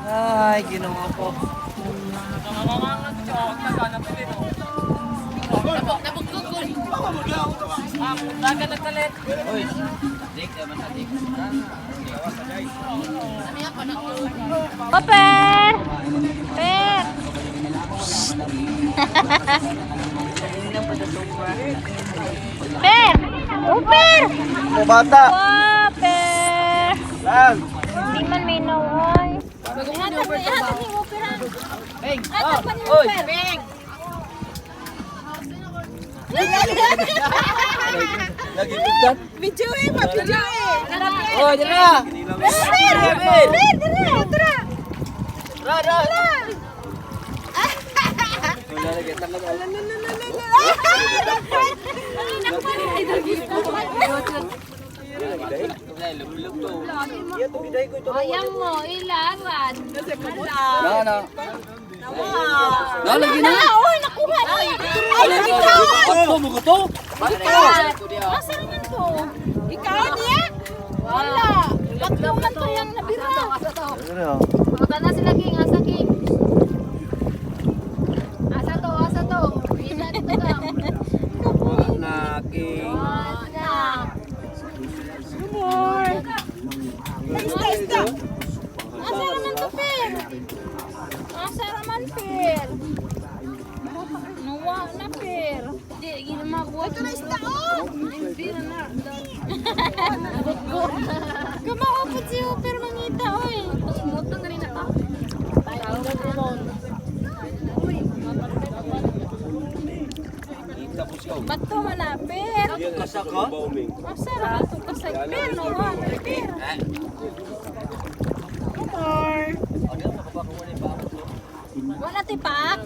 Ay, ginawa ko. Uy, dik, naman sa dik. Oper! Per! Per! Uper! O bata! Wow, per! Lang! Di man may naway. Ihatag ni, ihatag ni Uper ha. Beng! Ihatag pa ni Oy! Uper. Beng! Lagi pigtan. Video eh, pa-video eh. Oy, dira! Per! Per! Per, dira, dira. Ra, ra! Wala lagi, tanggal. Ayang mo, ilaran. Na, na. Na, lagi na. Oy, nakuha na. Ay, ikaw! mo ko to? Asa naman to? Ikaw niya? Wala. Tatlo man to yung nabira. Baka na sila king, asa king. Asa to, asa to. Isa dito ka. Na, king. Wala. Isda, isda. Asa naman to, Per? Asa naman, Per? Nawa na, Per. Di, ginamakuha. Ito na isda, oh! Hindi na na. Kumaupod si Uper mangita, oy. Mutong rin na pa. Bato man na, Per. Kasaka? Asa ra to kasag, Per? Nawa na, Per. Wala tipak.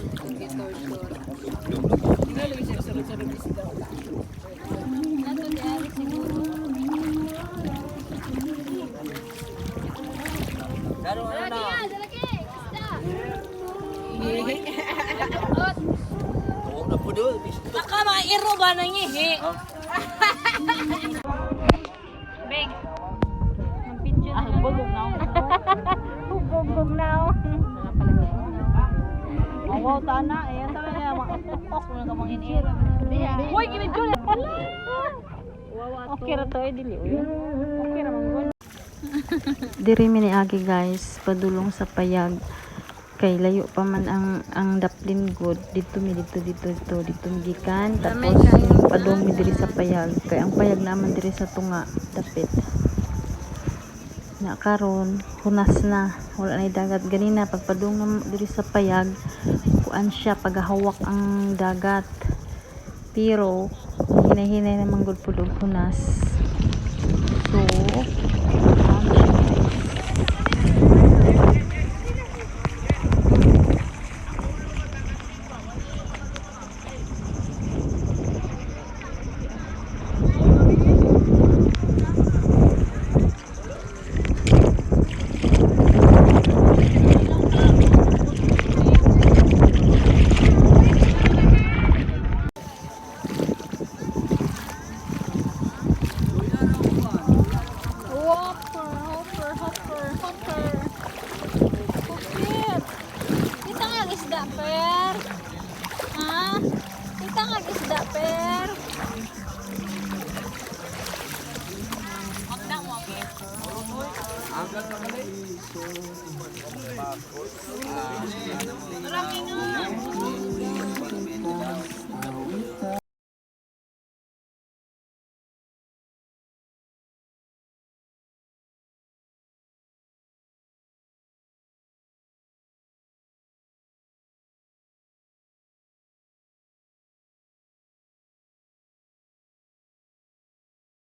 Nato di ari siguro. Daro, ano Lagi na? nga, dalagi. Isda. Ot. Oo, na po doon. Baka mga iro ba nangihi? Big. Mag-video na. Hugog na. Hugog na. Awaw, tana. Ayan, tama na. Mga pukpok na ka mga iniro. Uy, ginidyo na. Okay ra to eh, dili. Okay ra man gud. Diri mi niagi guys, padulong sa payag kay layo pa man ang daplin good dito mi dito dito dito dito mi gikan, tapos padung mi diri sa payag kay ang payag naman diri sa tunga dapit na. Karon hunas na, wala na dagat. Ganina pagpadung na diri sa payag, kuan siya, pagahawak ang dagat, pero hinay-hinay naman gud pud og hunas. So ano siya, guys. Hopper, hopper, hopper, hopper. Hopper. Kita nga isda, per. Ha? Kita nga isda, per.